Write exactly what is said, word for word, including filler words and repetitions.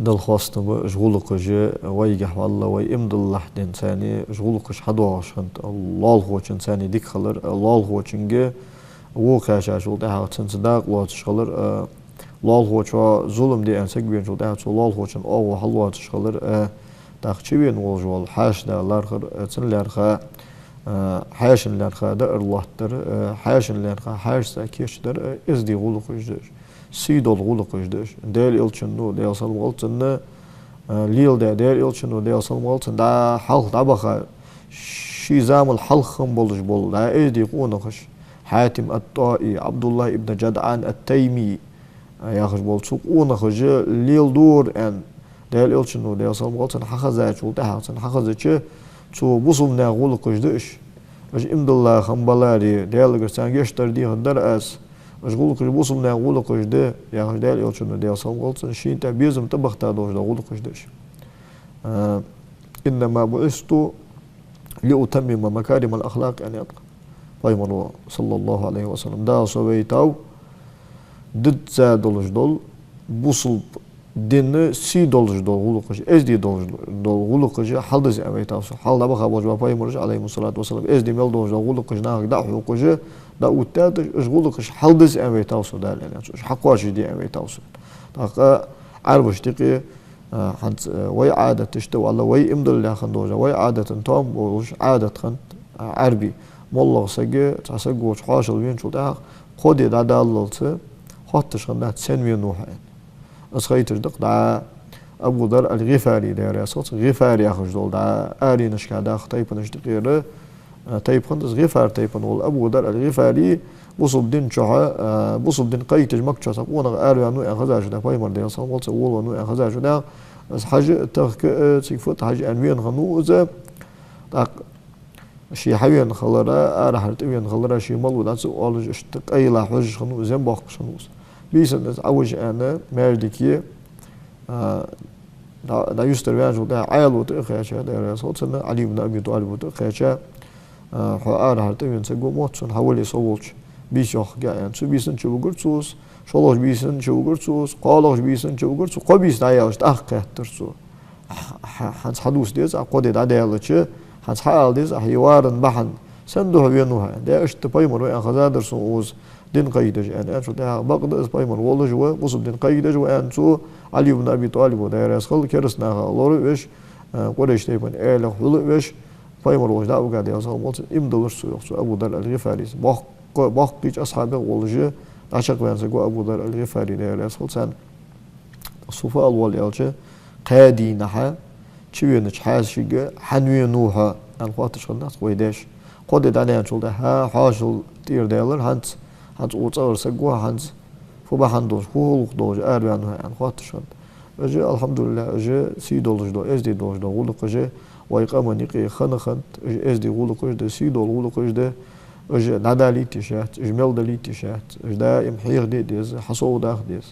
Далла хоастам ба, уж гӀулакхаш вайгахь валла, вай иман диллалехь денз царна уж гӀулакхаш хьадоагӀаш хиннад лоалахочун царна дика хилар, лоалахочунга во кхаьчачул тӀехьагӀа цунца дакъа лоацаш хилар, лоалахочоа зулам де аьнна саг веначул тӀехьагӀа цу лоалахочун оагӀув хьалоацаш хилар, тӀаккха чувена волаш вола хьаьша да лархӀар, цунна лаьрхӀа, хьаьшанна лаьрхӀа даар лоаттадар, хьаьшанна лаьрхӀа хьаьшаца кийчдар, эздий гӀулакхаш да уж, сий дола гӀулакхаш да уж. Даьла Элчано, Даьла салам хилда цунна, леладаь, Даьла Элчано, Даьла салам хилда цунна, дӀа хьалха дӀабаха, ший замал хьалха хинна болаш бола дӀа эздий къонахаш, Хьатим ат-ТаӀий, ӀабдуллахӀ ибн ЖадӀан ат-Тайми яхаш бола цу къонахаша леладора аьнна, Даьла Элчано, Даьла салам хилда цунна, хьахезачул тӀехьагӀа, цунна хьахезача, цо бусалба наьха гӀулакхаш да уж. Уж иман диллалехь хинна баларе, Даьлагара царна гешт дар дехар дар аз. Уж гӀулакхаш бусалба наьха гӀулакхаш да, яхаш, Даьла Элчано, Даьла салам хилда цунна, шийна тӀа безам тӀабахийта долаш дола гӀулакхаш да уж. А, «إنما بعثت لأتمم مكارم الأخلاق», аьннад Пайхамаро, саллаллахӀу ӀалайхӀи ва саллам. Дала со вайтав дизза долаш дола, бусалба дина сий долаш дола гӀулакхаш, эздий долаш дола гӀулакхаш хьалдизза аьнна вайтав со. Хьалха дӀабаха болаш бола пайхамараш, ӀалайхӀимуссалату вассалам, эздий мел долаш дола гӀулакхаш нахага дӀахьокхаш, дӀаоттадаь, уж гӀулакхаш хьалдизза аьнна вайтав со Дала, аьннад цо, уж хьакхоачашде аьнна вайтав со. ТӀаккха Ӏарбашта юкъе, а, хӀанз, а, вай Ӏадаташта валла, вай иман диллалехь хинна долаш, вай Ӏадата тоам болаш Ӏадат хиннад, а, Ӏарбий. МоллагӀа саг, цхьа саг волча хьоашалгӀа веначул тӀехьагӀа кхо ди дӀадаллалца хоатташ хиннадац, сенна венав хьо аьнна. Из хайташ да-кх дӀа Абу Дарр аль-ГӀифари, Даьла раьза хилва цунна, ГӀифар яхаш дола дӀа аренашка даха тайпанашта юкъера, а, тайпа хиннад из. ГӀифар тайпан вола Абу Дарр аль-ГӀифари бусалба дина чухь, а, бусалба ди кхайкадеш Макка чу цхьа къонах араваьннав аьнна хезача, Даьла Пайхамар, Даьла салам хилда цунна, волавеннав аьнна хезача, Даьла, из хьажа а, тахка а, цига фуд хьажа аьнна вена хиннав из. ТӀаккха ше хьавена хилара, арахьара тӀавена хилара, ше малав дӀа ца оалаш, иштта къайла хьожаш хиннав, зем боаккхаш хиннав из. Бийсанна из Ӏовижа аьнна, маьждиге, а, дӀа-, дӀаюстара ваьнначул тӀехьагӀа Ӏаьлас тӀа а кхаьча, Даьла раьза хилва цунна, Ӏали ибн Аби ТӀалиба тӀа а кхаьча, а, хьо арахьара тӀавена саг ва, мотт сона, хьавале со волча бийса йоахаргья аьнна. Цу бийсан чу вигар цо из, шоллагӀча бийсан чу вигар цо из, кхоалагӀча бийсан чу вигар цо, кхо бийса дӀаяьлча, тӀаккха хаьттар цо: «Хьа-, хьа-, хӀанз хьадувца деза Ӏа, кхо ди дӀадаьлча, хӀанз хьаала деза Ӏа, хьай варан бахьан, сенна духьа венав хьо?» «Даьла, иштта Пайхамар ва аьнна хезадар сона укхаза, ди кхайкадеш», аьнна. Аьнначул тӀехьагӀа: «Бакъда из Пайхамар волаш ва, бусалба ди кхайкадеш ва», аьнна цо. Ӏали ибн Аби ТӀалиба, Даьла раьза хилва, кераста наха лоравеш, а, Къурайш тайпан аьлах хьулавеш, Пайхамар волча дӀавига, Даьла салам хилда цунна, иман диллар цо, йоах цо, Абу Дарр аль-ГӀифарис. Боккха-, боккхийча асхьабех волаш дӀачакхваьнна саг ва Абу Дарр аль-ГӀифари, Даьла раьза хилва цунна. Цо фу ала воалл аьлча, кхаь дийнахьа чувенача хьаьшашка: «Хьан венав хьо?» аьнна хоатташ хиннадац вай даьша. Кхо ди дӀадаьнначул тӀехьагӀа хьоашал тӀера даьлар, хӀанз, хӀанз цу цӀагӀара саг ва, хӀанз фу бахьан долаш, фу гӀулакх долаш араваьннав хьо аьнна хоатташ хиннад. Уж, алхьамдулиллахӀ, уж сий долаш дола, эздий долаш дола гӀулакхаш вай къаман юкъе хинна хиннад, уж эздий гӀулакхаш да, сий дола гӀулакхаш да, уж дӀадалийта йиш яц, уж мел далийта йиш яц, уж даим хьехаде а деза, хьасовдаха а деза.